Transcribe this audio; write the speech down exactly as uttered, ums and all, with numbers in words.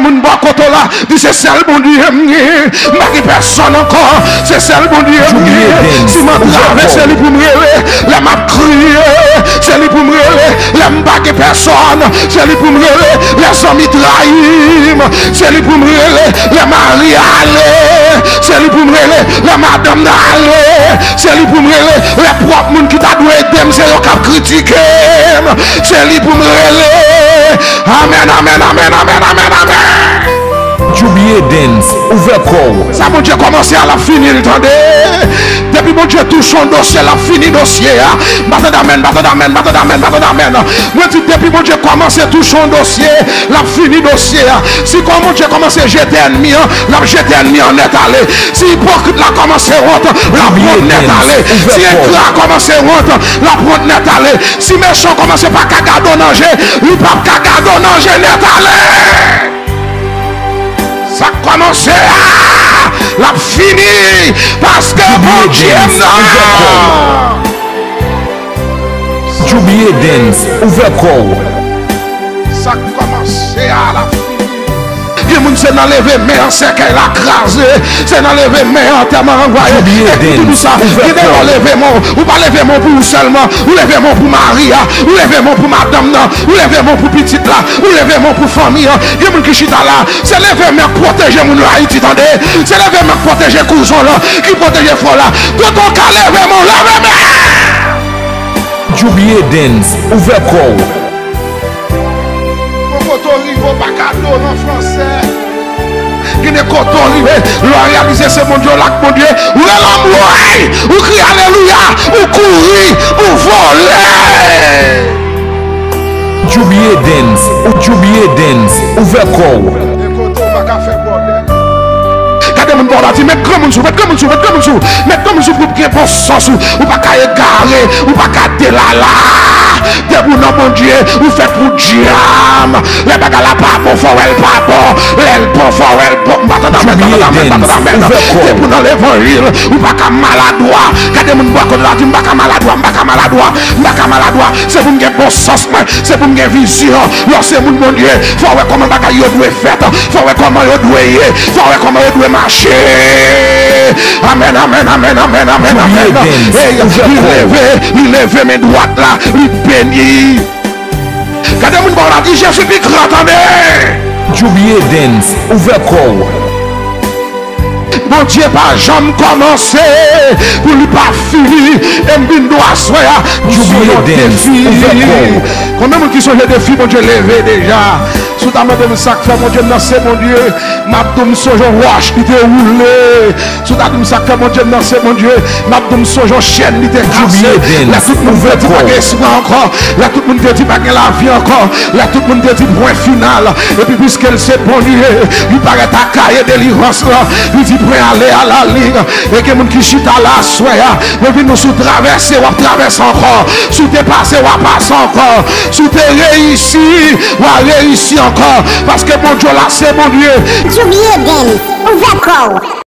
Moun bò kote w la, di se sèl Bondye m gen. M pa gen pèsòn ankò. Se sèl Bondye m gen. Si m antrave, se li pou m rele. Lè m ap kriye, se li pou m rele. Lè m pa gen pèsòn, se li pou m rele. Lè zanmi trayi m, se li pou m rele. Lè mari ale, se li pou m rele. Lè madanm nan ale, se li pou m rele. Lè pwòp moun ki ta dwe ede m, se yo k ap kritike m, se li pou m rele. Amèn, amèn, amèn, amèn, amèn, amèn. Djoubie Dance, ouvè kò w. Sa Bondye kòmanse a, l ap fini l, tande. Depi Bondye touche yon dosye, l ap fini dosye a. M pa tande amèn, m pa tande amèn, m pa tande amèn, m pa tande amèn. Mwen di, depi Bondye kòmanse touche yon dosye, l ap fini dosye a. Si kò Bondye kòmanse jete ènmi an, l ap jete ènmi an nèt ale. Si ipokrit la kòmanse wont, l ap wont nèt ale. Si engra kòmanse wont, l ap wont nèt ale. Si mechan kòmanse pa ka gade w nan je, li p ap ka gade w nan je nèt ale. Sa k kòmanse a, l ap fini, paske Bondye m nan. Djoubie Dance, ouvè kò w. Sa k kòmanse a, l ap fini. Gen moun se nan leve men an sèkèy la kraze, se nan leve men an antèman anvwaye. Epi m di nou sa, gen de lè w leve men w, ou pa leve men w pou ou sèlman, ou leve men w pou mari a, ou leve men w pou madanm nan, ou leve men w pou pitit la, ou leve men w pou fanmi an. Gen moun ki chita la, se leve men k pwoteje moun yo Ayiti, tande. Se leve men k pwoteje kouzon lan, ki pwoteje frè w la. Toutan w ka leve men w, leve men! Djoubie Dance, ouvè kò w. Bon, kote w rive, w pa ka do nan fransè. Gen de kote w rive, lè w reyalize se Bondye w la k Bondye, ou rele anmwey, ou kriye alelouya, ou kouri, ou vole. Djoubie Dance, ou Djoubie Dance, ouvè kò w. Gen kote w pa ka fè bòdèl. Gade moun bò la, di, met granmoun sou, met granmoun sou, met granmoun sou, met granmoun sou pou gen bon sans ou. Ou pa ka egare, ou pa ka delala. Depi w nan Bondye, ou fèt pou dyanm. Lè bagay la pa bon, fò w wè l pa bon. Lè l bon, fò w wè l bon. M pa tande amèn, m pa tande amèn, m pa tande amèn. Depi w nan levanjil, ou pa ka maladwa. Gade moun bò kote la, di, m pa ka maladwa, m pa ka maladwa, m pa ka maladwa. Se pou m gen bon sans mwen, se pou m gen vizyon. Lè w se moun Bondye, fò w wè kòman bagay yo dwe fèt, fò w wè kòman yo dwe ye, fò w wè kòman yo dwe mache. Amèn, amèn, amèn, amèn, amèn, amèn. Ey, li leve, li leve men dwat la, li beni. Gade moun bò la, di Jezi pi gran, tande. Djoubie Dance, ouvè kò w. Bondye pa janm kòmanse pou li pa fini. E m vin do aswè a, m sou yon defi. Konbyen moun ki sonje defi Bondye leve deja? Si w ta mande m sa k fè Bondye m nan se Bondye, m ap di w m sonje yon wòch ki te woule. Si w ta di m sa k fè Bondye m nan se Bondye, m ap di w m sonje yon chèn li te kase. Lè tout moun te di pa gen espwa ankò, lè tout moun te di pa gen lavi ankò, lè tout moun te di pwen final, epi piske l se Bondye, li parèt ak kaye delivrans lan, li di pwen ale a la liy. E gen moun ki chita la aswè a, yo vin nou sou travèse, w ap travèse ankò. Si w te pase, w a pase ankò. Si w te reyisi, w a reyisi ankò. Paske Bondye w la se Bondye. Djoubie Dance, ouvè kò w.